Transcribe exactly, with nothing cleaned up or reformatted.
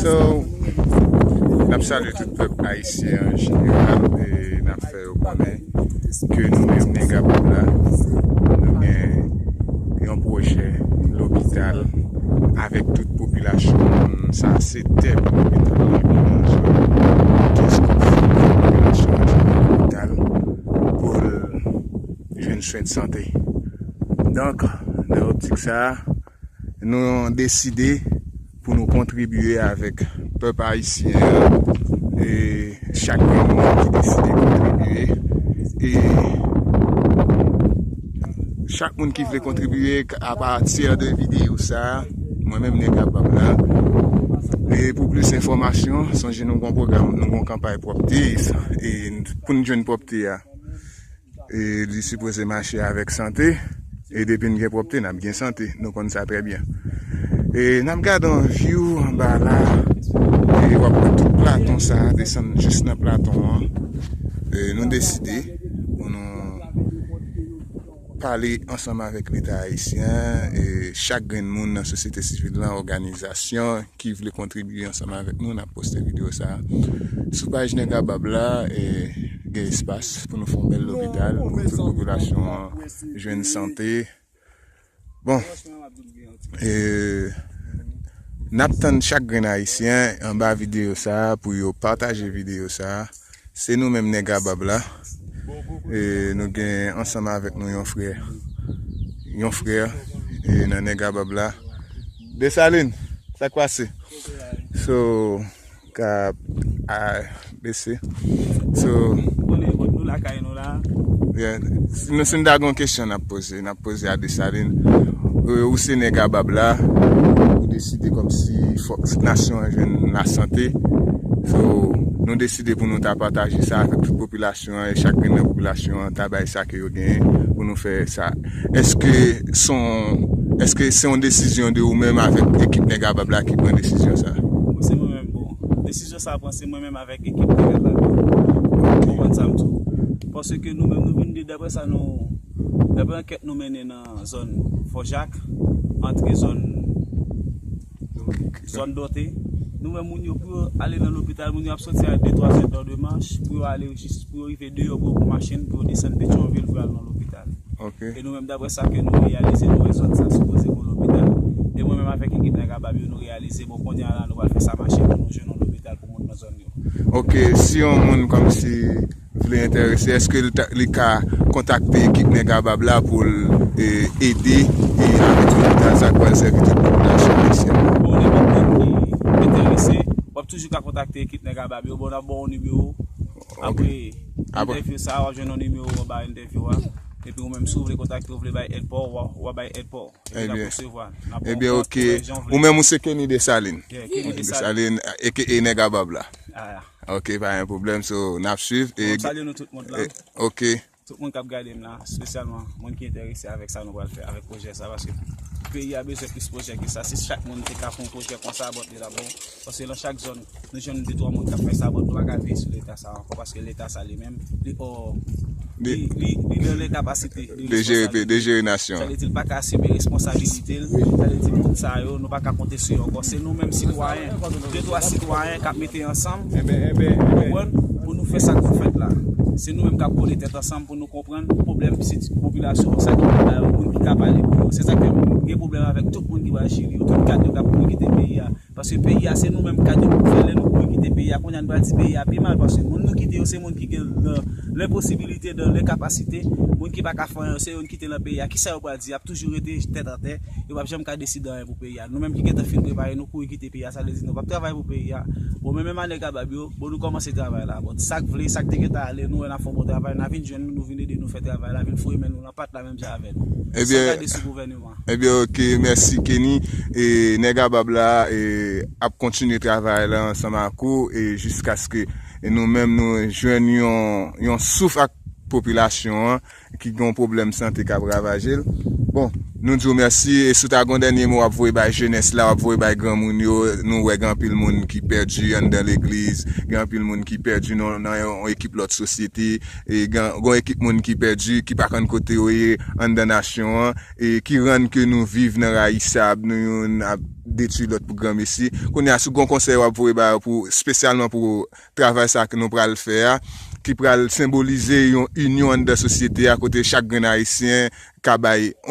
So, n ap salye tout pèp ayisyen an jeneral e n ap fè yo konnen ke nou menm Nèg a Bab la, nou gen yon pwojè lopital avèk tout popilasyon moun. Sa se tèm lopital lan ki nan zòn Kestòf. Popilasyon an jwenn lopital pou l jwenn swen de sante. Donk, nan optik sa a, nou deside pou nou kontribye avèk pèp ayisyen an, e chak grenn moun ki deside kontribye, e chak moun ki vle kontribye apati de videyo sa a, mwen menm Nèg a Bab la. E pou plis enfòmasyon, sonje nou gon pwogram, nou gon kanpay pwòpte, e pou n jwenn pwòpte a, e li sipoze mache avèk sante. E depi n gen pwòpte, n ap gen sante. Nou konn sa trè byen. E n ap gade yon view anba la. E w ap wè tout platon sa a desann jis nan platon an. E nou deside pou nou pale ansanm avèk Leta ayisyen, e chak grenn moun nan sosyete sivil lan, òganizasyon ki vle kontribye ansanm avèk nou, n ap poste videyo sa a sou paj Nèg a Bab la, e gen espas pou nou fè yon bèl lopital, pou tout popilasyon an jwenn sante. Bon, e n ap tann chak grenn ayisyen anba videyo sa a pou yo pataje videyo sa a. Se nou menm Nèg a Bab la. E nou gen ansanm avèk nou yon frè. Yon frè, e nan Nèg a Bab la. Desalin, sa k pase? So, ka a bese. So, konnen nou lakay nou la. Yeah. Si nou, si n ta gen yon kesyon n ap poze, n ap poze a Desalin. E, ou se Nèg a Bab la, ou deside kòmsi fòk nasyon an jwenn lasante. So, nou deside pou nou ta pataje sa avèk tout popilasyon an, e chak grenn nan popilasyon an ta bay sa ke yo genyen pou nou fè sa. Èske se yon, èske se yon desizyon de ou menm avèk ekip Nèg a Bab la ki pran desizyon sa? Bon, se mwen menm, bon. Desizyon sa pran, se mwen menm avèk ekip Nèg a Bab la. Ou konprann sa m di w? Paske nou menm, nou vin de, daprè sa nou, daprè ankèt nou mennen nan zòn Fò Jak, antre zòn, zòn Dòte. Nou wè moun yo, pou yo ale nan lopital, moun yo ap soti a de, twa zè tan de mach, pou yo ale jis, pou yo rive deyò, pou yo pran machin, pou yo desann Petyonvil, pou yo al nan lopital. Ok. E nou menm, daprè sa ke nou reyalize, nou wè zòn sa sipoze gon lopital. E mwen menm avèk ekip Nèg a Bab yo, nou reyalize, bon, kounye a la, nou pral fè sa mache pou nou jwenn yon lopital pou moun nan zòn yo. Ok, si yon moun kòmsi vle enterese, èske li ta, li ka kontakte ekip Nèg a Bab la pou l, e, ede, e avèk lopital sa k pral sèvi tout popilasyon ayisyèn nan? Bon, nenpòt moun ki enterese, w ap toujou ka kontakte ekip Nèg a Bab yo. Bon, n ap ba w nimewo. Ok. Apre entèvyou sa a, w ap jwenn yon nimewo anba entèvyou a. Epi ou menm, si w vle kontakte, w vle bay èd pa w, w a, w a bay èd pa w. Epi n ap resevwa. N ap ba w konsèy jan w vle. Ebyen, ok. Ou menm, ou se Kenny Desalin. Yeah, Kenny Desalin. Desalin, aka Nèg a Bab la. Ah. Ok, pa gen pwoblèm, so, n ap swiv. E, m salye nou tout moun la. E, ok. Tout moun k ap gade m la, espesyalman moun ki enterese avèk sa nou pral fè, avèk pwojè sa, paske peyi a bezwen plis pwojè ke sa. Si chak moun te ka fè yon pwojè konsa, but li t ap bon. Paske nan chak zòn, nou jwenn de twa moun k ap fè sa, but nou pa ka veye sou Leta sa ankò, paske Leta sa li menm, li, li, li nan lenkapasite de jere, de jere nasyon an. Sa vle di, li pa ka asime responsabilite l. Sa vle di, moun sa yo, nou pa ka konte sou yo ankò. Se nou menm sitwayen, de twa sitwayen k ap mete ansanm, ou konprann, pou nou fè sa k pou fèt la. Se nou menm k ap kole tèt ansanm pou nou konprann pwoblèm si popilasyon an, sa ki pa ba yo moun ki ka pale pou yo. Se sa k fè m gen pwoblèm avèk tout moun ki pral jiri yo, tout kad yo k ap kouri kite peyi a. Paske peyi a, se nou menm kad yo pou fè lè nou kouri kite peyi a. Kounye a, nou pral di peyi a pi mal, paske moun nou kite yo, se moun ki gen, euh, lenposibilite, de lenkapasite, moun ki pa ka fè anyen, se yo n kite nan peyi a. Kisa yo pral di? Y ap toujou rete tèt atè, yo p ap janm ka deside anyen pou peyi a. Nou menm ki gentan fin prepare, nou kouri kite peyi a, sa vle di nou p ap travay pou peyi a. Bon, men menm a Nèg a Bab yo, bon, nou kòmanse travay la. Bon, sa k vle, sa k te gentan ale, nou wè n ap fè yon bon travay, n a vin jwenn nou, nou vin ede nou fè travay la, vin foure men nou nan pat la menm jan avè nou. Ebyen, san gade sou gouvènman. Ebyen, ok, mèsi, Kenny. E, Nèg a Bab la, e, ap kontinye travay la ansanm ak ou, e jiskaske, e, nou menm nou jwenn yon, yon souf ak popilasyon an ki gen yon pwoblèm sante k ap ravaje l. Bon, nou di w mèsi. E si w ta gen yon dènye mo w ap voye bay jenès la, w ap voye bay granmoun yo, nou wè gen anpil moun ki pèdi anndan legliz, gen anpil moun ki pèdi nan, nan yon, yon ekip lòt sosyete, e gen, gen yon ekip moun ki pèdi, ki pa konn kote yo ye anndan nasyon an, e ki rann ke nou viv nan rayisab, nou youn ap detwi lòt pou granmesi. Kounye a, si w gen yon konsèy w ap voye ba yo pou, espesyalman pou travay sa ke nou pral fè a, ki pral senbolize yon inyon anndan sosyete a, kote chak grenn ayisyen ka bay yon